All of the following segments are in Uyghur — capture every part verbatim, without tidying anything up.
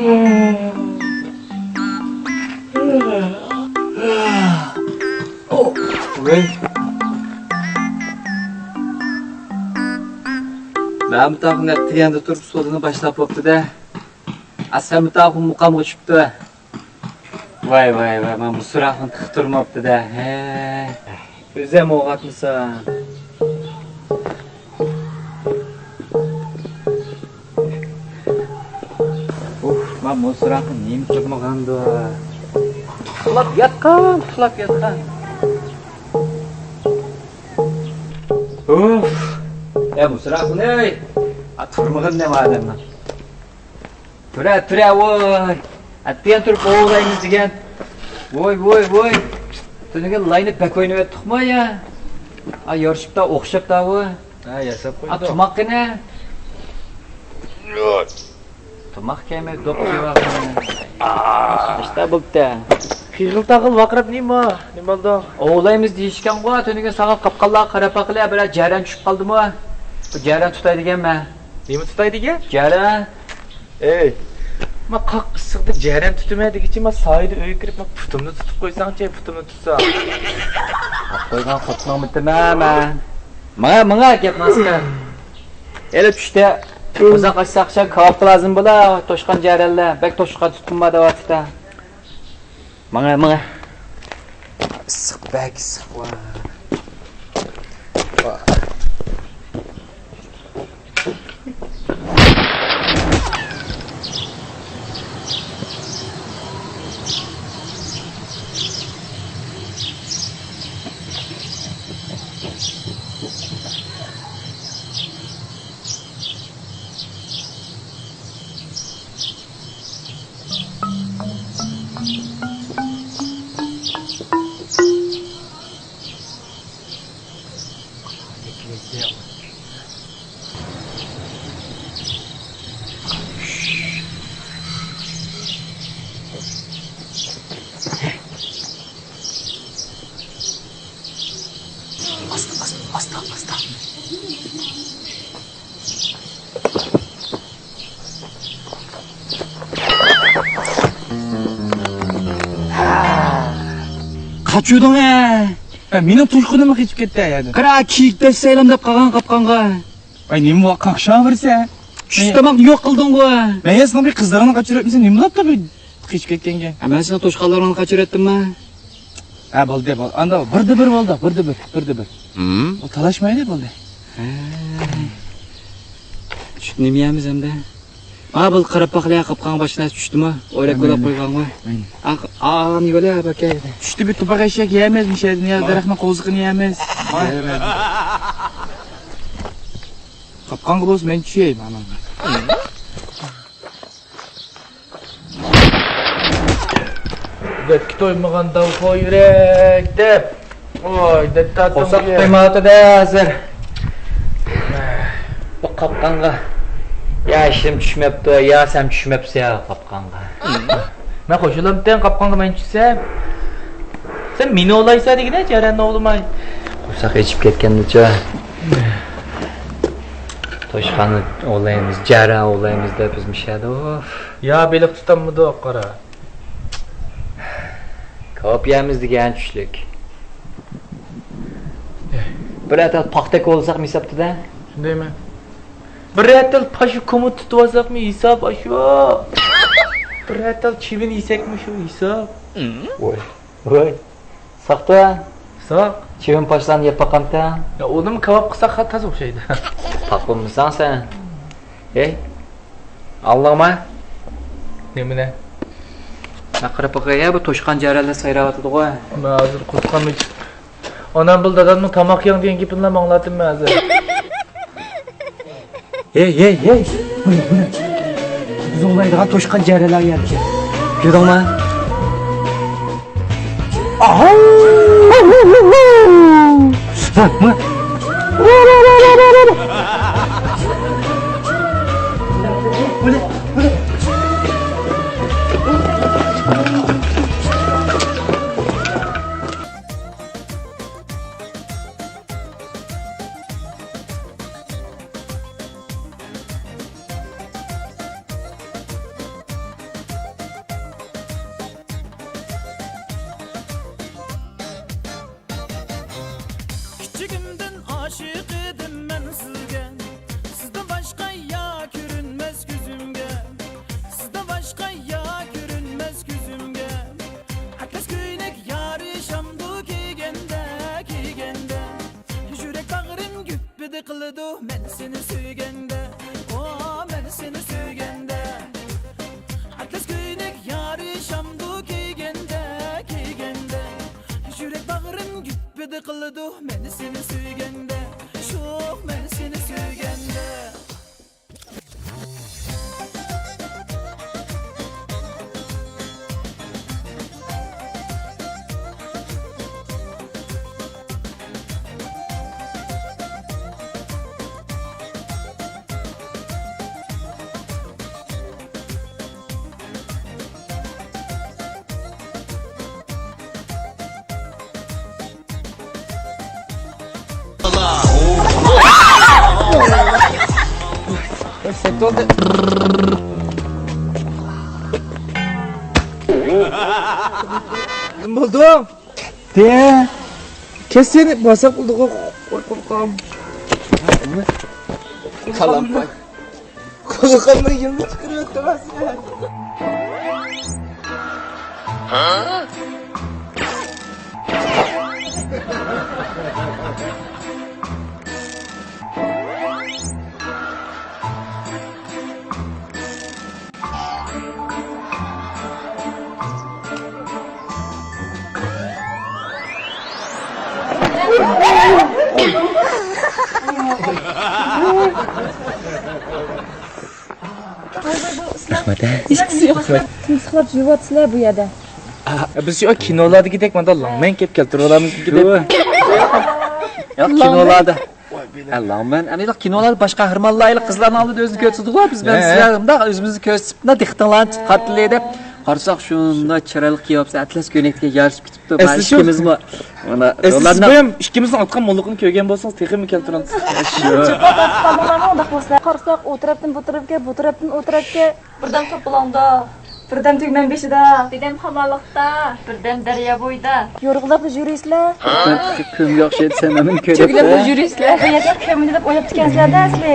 ۋەي. مەمۇت ئاغا نەق دېگەندە تۇرۇپ سودىنى باشلاپ بوپتۇ-دە. ئا، سەمىت ئاغا مۇقامغا چۈشۈپتۇ. ۋاي، ۋاي، ۋاي، مانا بۇ سوراقنى تېخى تۇرماپتۇ-دە. ھە. ئۆزەم ئوغاتمىسا. ئۇھ، مانا بۇ سوراقنى نېمە تۇرمىغاندۇ؟ ئۇخلاپ ياتقان، ئۇخلاپ ياتقان. ئۇف. يا بۇ سوراقنى، ئا، تۇرمىغىنى نېمە ئادەمنىڭ؟ تۇرە، تۇرە، ۋوي. ئەتىگەن تۇرۇپ ئوۋلايمىز دېگەن. ۋوي، ۋوي، ۋوي. تۈنۈگۈن لاينى بەك ئوينىۋەتتۇقمۇ يا؟ ئا، يارىشىپتا، ئوخشاپتا ۋوي. ھە، ياساپ ئا، قويدۇق. تۇماق قېنى؟ تۇماق كەيمەي دوپ كېۋاغىنى. ئىشتا بوپتە. خىغىل تاغىل ۋاقىراپ نېمە؟ نېمە بولدۇڭ؟ ئوۋلايمىز دېيىشكەنغۇ، تۈنۈگۈن ساڭا قاپقانلارغا قاراپ باقىلى، بىرەر جەرەن چۈشۈپ قالدىمۇ؟ بۇ جەرەن تۇتاي دېگەنمەن. نېمە تۇتاي دېگەن؟ جەرەن. ئەي، ما قاق ئىسسىقتا جەرەن تۇتىمەن دېگۈچە، ما سايىدا ئۆيگە كىرىپ، ما پۇتۇمنى تۇتۇپ قويساڭچى، پۇتۇمنى تۇتسا. ئاپ قويغان خوتۇنۇڭمۇ دېمە مەن. ماڭا، ماڭا گەپ ماسكا. ئېلى چۈشتە ئۇزاق ئاچساق شۇ كاۋاپقا لازىم بولا، توشقان جەرەنلەر. بەك توشقان تۇتقۇم بار دەۋاتىدۇ. ماڭا، ماڭا. ئىسسىق، بەك ئىسسىق. ۋا. ۋا. ئاستا، ئاستا، ئاستا، ئاستا. قاچۇدۇڭ ھە؟ ھە، مېنىڭ توشقىنىممۇ قېچىپ كەتتى ھە يەردىن. قارا، كىيىك دەسسەيلام دەپ قالغان قاپقانغا. ۋاي، نېمە ۋاقىت قاقشاۋېرىسەن؟ چۈش تاماقنى يوق قىلدىڭغۇ. مەن يا سېنىڭ بىر قىزلىرىڭنى قاچۇرۇۋەتمىسەم، نېمە بولاپتۇ بۇ قېچىپ كەتكەنگە؟ ھە، مەن سېنىڭ توشقانلىرىڭنى قاچۇرۇۋەتتىممۇ؟ ھە، بولدى، بولدى. ئاندا بىردە بىر بولدى، بىردە بىر، بىردە بىر. ھىم؟ ئۇ تالاشمايلى، بولدى. ھە. چۈشتە نېمە يەيمىز ئەمدى؟ ھا، بولدى، قاراپ باقىلى، قاپقانغا باشقا نەرسە چۈشتىمۇ؟ ئويراپ مايلى، بولۇپ مايلى. قويغانغۇ. مايلى. ئا، ئا، نېمە بولۇپ باكا؟ چۈشتە بىر تۇپاق ئەشەك يەيمىز، مۇشۇ يەردىن يا ماي. دەرەخنىڭ قوۋزىقىنى يەيمىز. ماي. قاپقانغا بولسا مەن چۈشەي، مانا. دەتكە تويمىغان داۋخو يۈرەك دەپ. ۋاي، دەت تارتىڭ قورساق بۇ يەر. تويمايۋاتىدۇ ھازىر. بۇ قاپقانغا يا ئىشىم چۈشمەپتۇ، يا سەن چۈشمەپسەن يا قاپقانغا. مەن قوشۇلامتىم قاپقانغا مەن چۈشسەم. سەن مېنى ئولايسەن دېگىنە، جەرەننى ئوۋلىماي. قورساق ئېچىپ كەتكەندىچۇ. توشقاننى ئوۋلايمىز، جەرەن ئوۋلايمىز دەپ بىز مىشەدۇ. يا بېلىق تۇتالمىدۇق، قارا. كاۋاپ يەيمىز دېگەن چۈشلۈك. بىر ئەتە پاختەك بولساقمۇ ھېسابتا-دە. شۇندايمۇ؟ بىر ئەتە پاشا كومۇت تۇتۇۋالساقمۇ ھېساب ئاشۇ. بىر ئەتە چىۋىن يېسەكمۇ شۇ ھېساب. ۋاي، ۋاي. ساقتا. ساق. چىۋىن پاشىلارنى يەپ باقامتا؟ يا، ئۇنىمۇ كاۋاپ قىلساق خا-، تازا ئوخشايدۇ. پاق بولمىساڭ سەن. ھەي، ئاڭلاڭما؟ نېمىنى؟ مانا قاراپ باقاي، يا، بۇ توشقان جەرەنلەر سايراۋاتىدىغۇ. مەن ھازىر قورسىقىم ئېچىپ، ئانام بىلەن دادامنىڭ تاماق يەڭ دېگەن گېپىنىلا ئاڭلاتتىم مەن ھازىر. ھەي، ھەي، ھەي! بىز ئوۋلايدىغان توشقان جەرەنلەر يەركەن. كۆردۈڭمۇ؟ قىلىدۇ مەن سېنى سۆيگەندە، شوق مەن سېنى سۆيگەندە. نېمە بولدۇڭ؟ دە. كەسسەن باساق بولدىغۇ، قورقۇپ قالدىم. قالاپاي. قورقۇپ قالماي يىلنى چىقىرىۋەتتىڭ سەن. رەھمەت. تۇمسۇقلاپ يۇۋاتسىلەر بۇ يەردە. بىز شۇ كىنولاردىكىدەك مانا لەڭمەن كەپ كەلتۈرۈۋالامىز دېدىم. ياق، كىنولاردا. ھە، لەڭمەن. ئەمدى كىنولاردا باش قەھرىمانلار ئېلى قىزلارنىڭ ئالدىدا ئۆزىنى كۆرسىتىدىغۇ، بىز بىلەن ھە. سىلەر مۇنداق ئۆزىمىزنى كۆرسىتىپ، مۇنداق دىققىتىڭلارنى قارىتىلى دەپ قارىساق، شۇنداق چىرايلىق كىيىۋاپسەن، ئەتلەس كۆينەككە يارىشىپ كېتىپتۇ. ئەسلى شۇ. ئىككىمىزمۇ مانا ئەسلى سىز روللارنى بۇ ھەم ئىككىمىزنىڭ ئاتقان موللىقىنى كۆرگەن بولسىڭىز، تېخىمۇ كەلتۈرەمسىز. شۇ. چوپان تارتىپ قالدىڭلارمۇ ئۇنداق بولسا؟ قارىساق، ئۇ تەرەپتىن بۇ تەرەپكە، بۇ تەرەپتىن ئۇ تەرەپكە. بىردەم توپىلاڭدا، بىردەم تۈگمەن بېشىدا، بىردەم خامانلىقتا، بىردەم دەريا بويىدا. يورغىلاپلا يۈرىسىلەر. كۆمگە ئوخشايدۇ، سەن مېنى كۆرۈپ. چۆگىلەپلا يۈرىسىلەر. بۇ يەردە كۆمىدى دەپ ئويلاپتىكەنسىلەر-دە ئەسلى.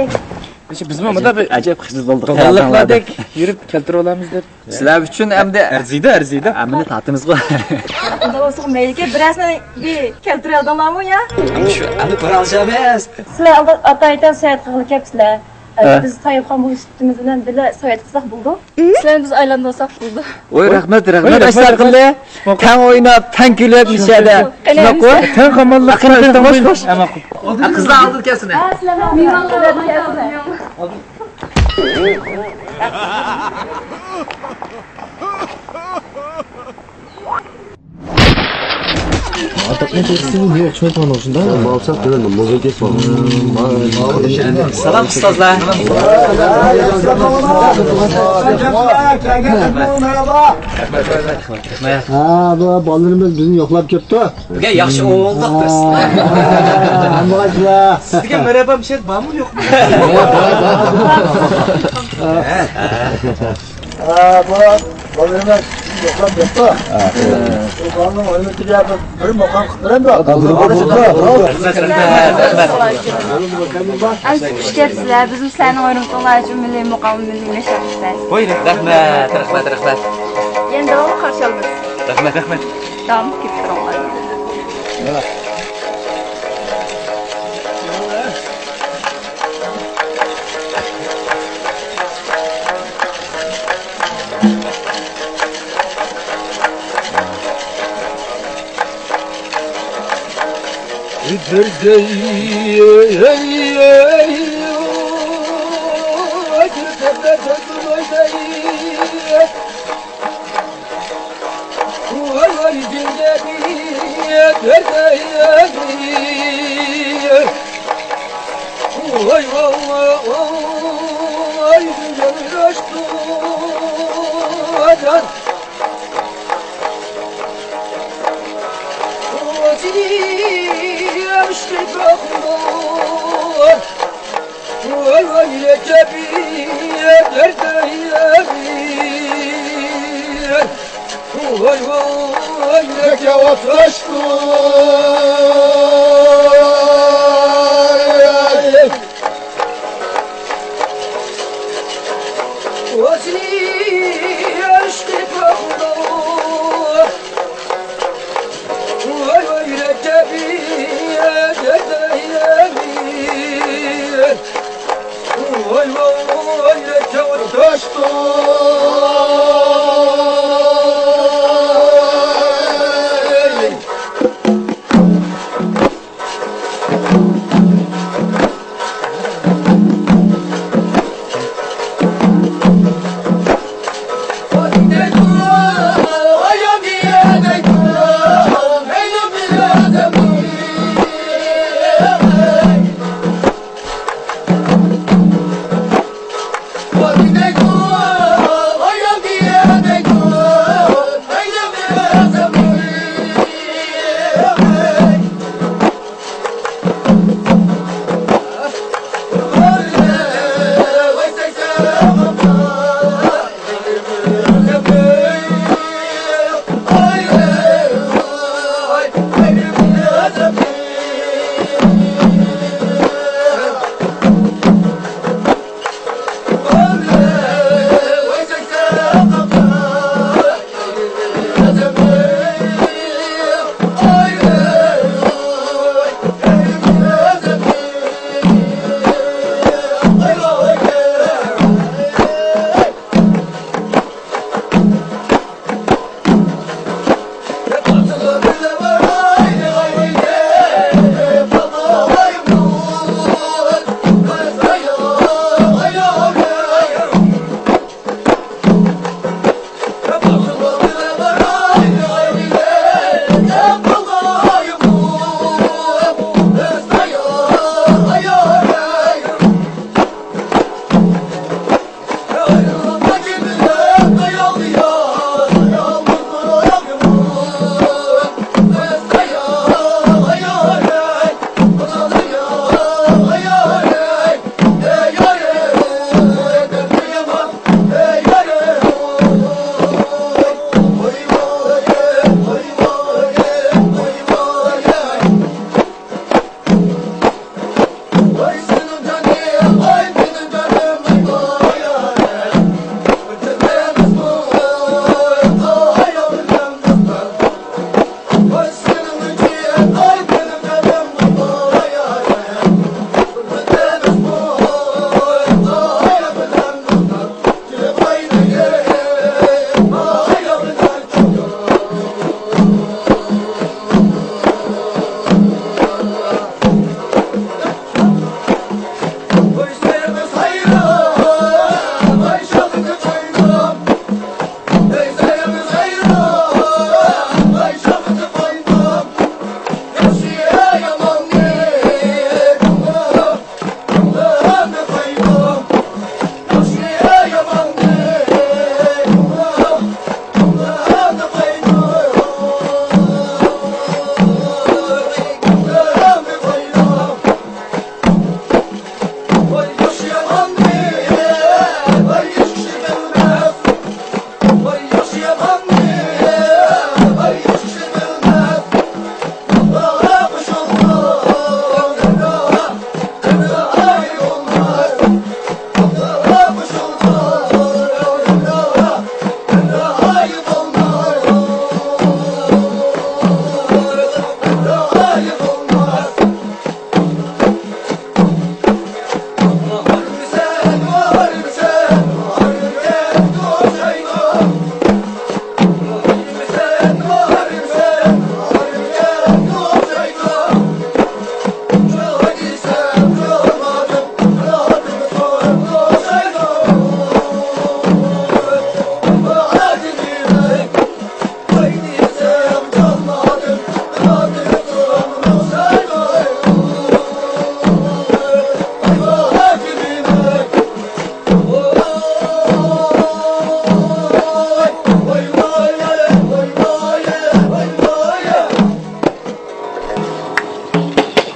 بىز مانا بىر ئەجەب خىجىل بولدۇق. دوغانلىقلاردەك يۈرۈپ كەلتۈرۈۋالامىز دەپ. سىلەر ئۈچۈن ئەمدى ئەرزىيدۇ، ئەرزىيدۇ. ھەممىنى تارتىمىزغۇ. ئۇنداق بولسا مەيلىكى بىرەرسىنى بىر كەلتۈرۈۋالدىڭلارمۇ يا؟ شۇ ئەمدى بىر ئالىشامىز. سىلەر ئاتا ئايتەن سەيەت قىلغىلى كەپسىلەر. ھە. بىز سايىپخان بولۇش سۈپىتىمىز بىلەن بىللە ساياھەت قىلساق بولىدۇ. سىلەرنى بىز ئايلاندۇرساق بولىدۇ. ۋاي، رەھمەت، رەھمەت، ۋاي، رەھمەت، ئەشرەپ ئەقىللى. تەڭ ئويناپ، تەڭ كۈلۈپ، مۇشۇ يەردە. قېنى، شۇنداققۇ؟ تەڭ خامانلىق. قېنى، قېنى، قېنى، خوش، خوش. ھە، قىزلار ئالدىغا كەلسىنە. ھە، سىلەر ئالدىغا كەلسىنە. سالام ئۇستازلار. ھە، بۇ بالىلىرىمىز بىزنى يوقلاپ كەپتۇ. بۈگۈن ياخشى ئوڭلۇق بىز. ھە، ھەممىڭلار. سىزگە مەرھەبا، مىشەت بارمۇ يوقمۇ؟ ھە، بۇ بالىلىرىمىز يوقلاپ كەپتۇ. بۇ بالىنىڭ ھۆرمىتىگە بىر، بىر مۇقام قىلىپ بېرەمدۇ؟ ئەمسە خۇش كەپسىلەر، بىزمۇ سىلەرنىڭ ھۆرمىتىڭلار ئۈچۈن مىللىي مۇقامنى مىللىيلەشتۈرىمىز. ۋاي، رەھمەت، رەھمەت، رەھمەت. يەنە داۋاملىق قارشى ئالىمىز. رەھمەت، رەھمەت. داۋاملىق كېلىپ تۇرۇڭلار.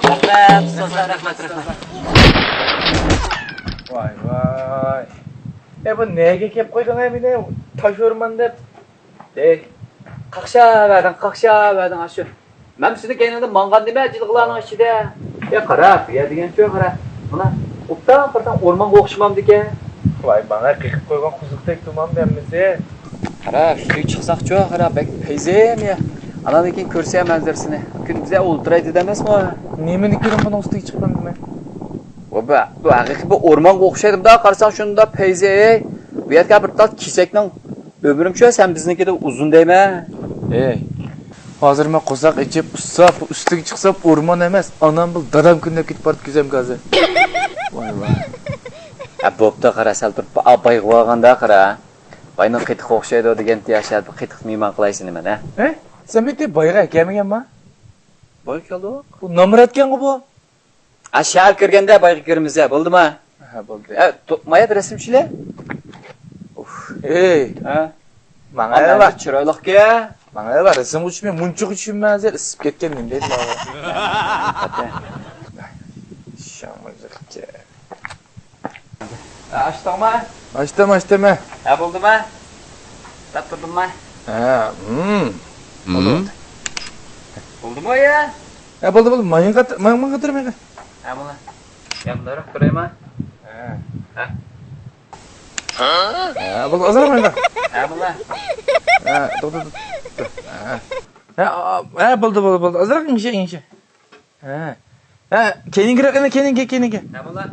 رەھمەت، ئۇستازلار، رەھمەت، رەھمەت. ۋاي، ۋاي. ئەي، بۇ نەگە كەپ قويدۇڭ ئەي مېنى؟ تاش ئورمان دەپ. ئەي، قاقشاۋەردىڭ، قاقشاۋەردىڭ ئاشۇ. مەن سېنىڭ كەينىڭدە ماڭغان نېمە جىلغىلارنىڭ ئىچىدە؟ ئەي، قارا، بۇ يەر دېگەنچۇ، قارا. مانا، ئوبدان قارىساڭ ئورمانغا ئوخشىمامدىكەن؟ ۋاي، ماڭا قېقىپ قويغان قوزۇقتەك تۇرمامدۇ ھەممىسى؟ قارا، ئۈستىگە چىقساقچۇ، قارا، بەك پەيزى يا. ئاناندىن كېيىن كۆرسە مەنزىرىسىنى. كۈندۈزى ئولتۇراي دېدى ئەمەسمۇ؟ نېمىنى كۆرۈم بۇنىڭ ئۈستىگە چىققان دېمەي؟ ۋە بە، بۇ ھەقىقىي بىر ئورمانغا ئوخشايدۇ دا، قارىساڭ شۇندا پەيزى، ئەي. بۇ يەردە بىر تال كېسەكنىڭ ئۆمرىمۇ شۇ، سەن بىزنىڭكىدىن ئۇزۇن دەيمەن. ئەي، ھازىر مەن قورساق ئېچىپ ئۇسساپ، ئۈستىگە چىقسام ئورمان ئەمەس، ئانام بىلەن دادام كۈنلەپ كېتىپ بارىدۇ كۆزۈمگە ھازىر. ۋاي، ۋاي. ھە، بوپتۇ، قارا، سەل تۇرۇپ، ئا، بايغا بارغاندا قارا. باينىڭ قېتىقى ئوخشايدۇ دېگەنتى يا، شۇ يەردە بىر قېتىق مېھمان قىلاي سېنى مەن، ھە؟ ھە؟ سەن بۇ يەردە بايغا ئەكەلمىگەنما؟ بايغا كەلدۇق. بۇ نامراتكەنغۇ بۇ. ھە، شەھەر كىرگەندە بايغا كىرىمىز، ھە، بولدىما؟ ھە، بولدى. ھە، تو-، مايا رەسىمچىلەر. ئۇف. ئەي. ھە؟ ماڭا ئەۋە. چىرايلىقكەن. ماڭا ئەۋە، رەسىمگە چۈشمەي، مۇنچىغا چۈشۈنمەي، ھازىر ئىسسىپ كەتكەن نېمە دەيدۇ ماڭا. شاڭمىزىقكە. ھە، ئاچتىڭمۇ؟ ئاچتىم، ئاچتىم. ھە، بولدىمۇ؟ تارتتۇردۇممۇ؟ ھە، ھىم. بولدى، بولدى. بولدىمۇ يا؟ ھە، بولدى، بولدى. مايىڭغا، مايىڭغا، مايىڭغا. ھە، مانا. ياندىراق تۇرايما؟ ھە. ھە. ھە، بولدى، ئازراق مايىڭغا. ھە، مانا. ھە، توختا، توختا. ھە. ھە، ئا، ھە، بولدى، بولدى، بولدى. ئازراق ئىڭشە، ئىڭشە. ھە. ھە، كەينىگىرەك، يەنە كەينىگە، كەينىگە. نە بولدى؟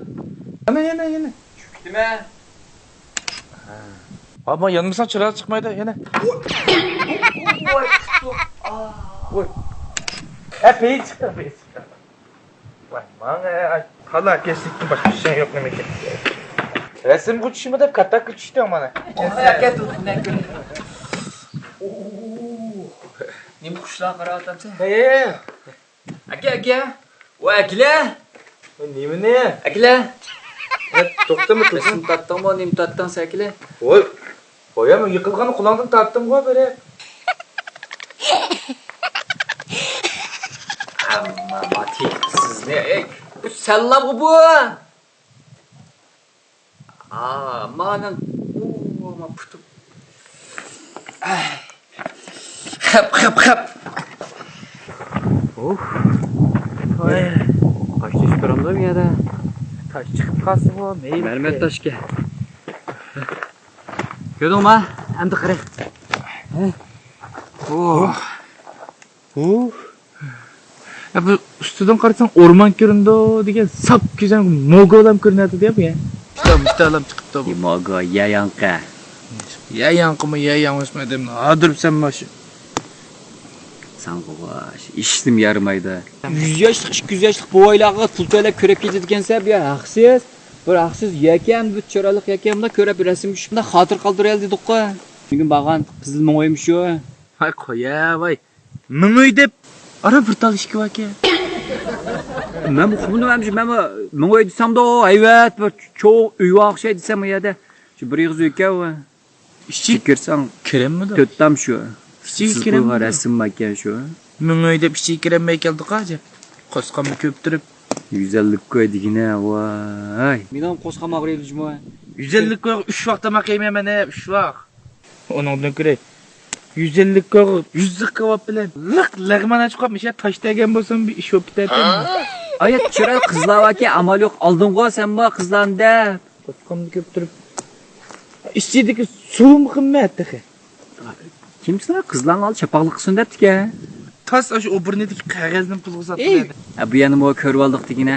يەنە، يەنە، يەنە. چۈشۈپ كېتىمەن. ھە. ھاما يانمىساڭ چىرايلىق چىقمايدۇ، يەنە. ۋوي. ۋوي. ھە، پېيى چىقتى، پېيى چىقتى. ۋاي، ماڭا، ھالاكەتلىكتىن باشقا ئىشىڭ يوق نېمىكىن؟ رەسىمگە چۈشىمۇ دەپ كاتاككا چۈشتۈڭ مانا. نېمە قۇشلار قاراۋاتامسەن؟ ھەي، ھەي، ھەي. ئاكا، ئاكا. ۋاي، ئاكىلە. ۋاي، نېمىنى؟ ئاكىلە. ھە، توختىما، توختىما. رەسىم تارتتىڭمۇ، نېمە تارتتىڭ سەن ئاكىلە؟ ۋاي، ۋاي، مەن يىقىلغاننى قولۇڭدىن تارتتىمغۇ بىرى. ئەمما ماتى سىزنى، ئەي، بۇ سەنلامغۇ بۇ؟ ئا، مانىڭ، ئۇ، ما پۇتۇم. ئەي. خەپ، خەپ، خەپ. ئۇھ. ۋاي. تاش چۈشۈپ تۇرامدۇ بۇ يەردە؟ تاش چىقىپ قالسىمۇ، مەيلى. مەرمەر تاشكەن. كۆردۈڭما؟ ئەمدى قارا. ھە؟ ئۇھ. ئۇھ. يا، بۇ ئۈستىدىن قارىساڭ ئورمان كۆرۈنىدۇ دېگەن ساپ گۈزەل موگۇلام كۆرۈنەتتى دە بۇ يا. ئىشتە مۇشتالام چىقىپتۇ بۇ. يا موگۇ، يا ياڭقا. يا ياڭقىمۇ، يا ياڭقا ئەمەسمۇ ئادەم. ھازىر سەن مانا شۇ. ساڭا ۋاش، ئىشلىم يارىمايدۇ. يۈز ياشلىق، ئىككى يۈز ياشلىق بوۋايلارغا پۇل تۆلەپ كۆرۈپ كېتىدىكەنسەن بۇ يا، ھەقسىز. بىر ھەقسىز يەكەن، بىر چىرايلىق يەكەن، بۇنداق كۆرۈپ بىر رەسىم چۈشۈپ، بۇنداق خاتىرە قالدۇرايلى دېدۇققۇ. بۈگۈن بارغان قىزىل مېڭىۋايمۇ شۇ. ھاي قوياۋاي. مېڭىۋاي دەپ ئارا بىر تال ئىشىكى باركەن. مەنمۇ ئۇقمىدىم ئەمىسە، مەنمۇ مېڭىۋاي دېسەمدۇ، ھەيۋەت بىر چوڭ ئۆي بار ئوخشايدۇ دېسەم، ئۇ يەردە شۇ بىر ئېغىز ئۆيكەن ئۇ. ئىچىگە كىرسەڭ كىرەممىدۇ؟ تۆت تام شۇ. ئىچىگە سىز قويغان كىرەممىدۇ؟ رەسىم باركەن شۇ. مېڭىۋاي دەپ ئىچىگە كىرەلمەي كەلدۇق ھاجەپ. قورسىقىمنى كۆپتۈرۈپ. يۈز ئەللىك كوي دېگىنە، ۋاي. مېنىڭ قورسىقىم ئاغرىيدۇ جۇمۇ. يۈز ئەللىك كويغا ئۈچ ۋاق تاماق يەيمەن مەن، ئۈچ ۋاق. ئۇنىڭدىن كۆرە يۈز ئەللىك كويغا يۈز لىق كاۋاپ بىلەن لىق لەغمەن ئاچقان مىشە تاش دېگەن بولسام بىر ئىش بولۇپ كېتەتتى. ئايا، چىرايلىق قىزلار باركەن، ئامال يوق، ئالدىڭغۇ سەنمۇ قىزلارنى دەپ. قورسىقىمنى كۆپتۈرۈپ. ئىچىدىكى سۇمۇ قىممەت تېخى. كىم سىلەر قىزلارنىڭ ئالدىدا چاپاقلىق قىلسۇن دەپتىكەن؟ تاس ئاشۇ ئوبورنىدىكى قەغەزنى پۇلغا ساتقىلى. ئە، بۇ يەرنىمۇ كۆرۈۋالدۇق دېگىنە.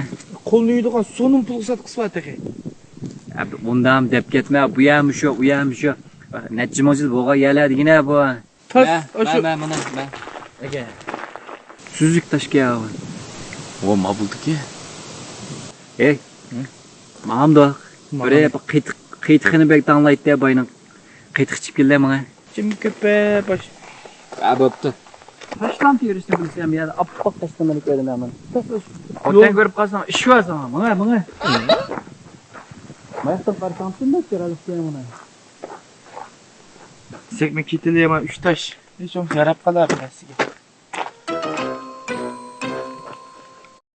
قولنى يۇيىدىغان سۇنىمۇ پۇلغا ساتقۇسى بار تېخى. ئە، ئۇنداقمۇ دەپ كەتمە، بۇ يەرمۇ شۇ، ئۇ يەرمۇ شۇ. نەچچە مىڭ يىل بولغان يەرلەر دېگىنە بۇ. تاس مە، ئاشۇ. مە، مە، مانا، مە. ئەگە. سۈزۈك تاشكەن. ۋو، ما بولدىكى. ئەي. ھە؟ ماڭامدۇ. ماڭام. بىرى قېتىق، قېتىقىنى بەك داڭلايتتى باينىڭ. قېتىق ئىچىپ كېلە ماڭا. جىم كۆپە باش. ھە، بوپتۇ. تاشلام تېرىشنى بىلسەم يا، ئاپئاق تاشلىمىنى كۆرىمەن مەن. تاس ئاشۇ. خوتەن كۆرۈپ قالساڭ، ئىش بار ساڭا. ماڭا، ماڭا. ماياقتىن قارىساڭ، شۇنداق چىرايلىق سېنىڭ مانا. سەكمە كېتىلى يامان ئۈچ تاش. ھېچ بولمىسا ياراپ قالار بىرەرسىگە.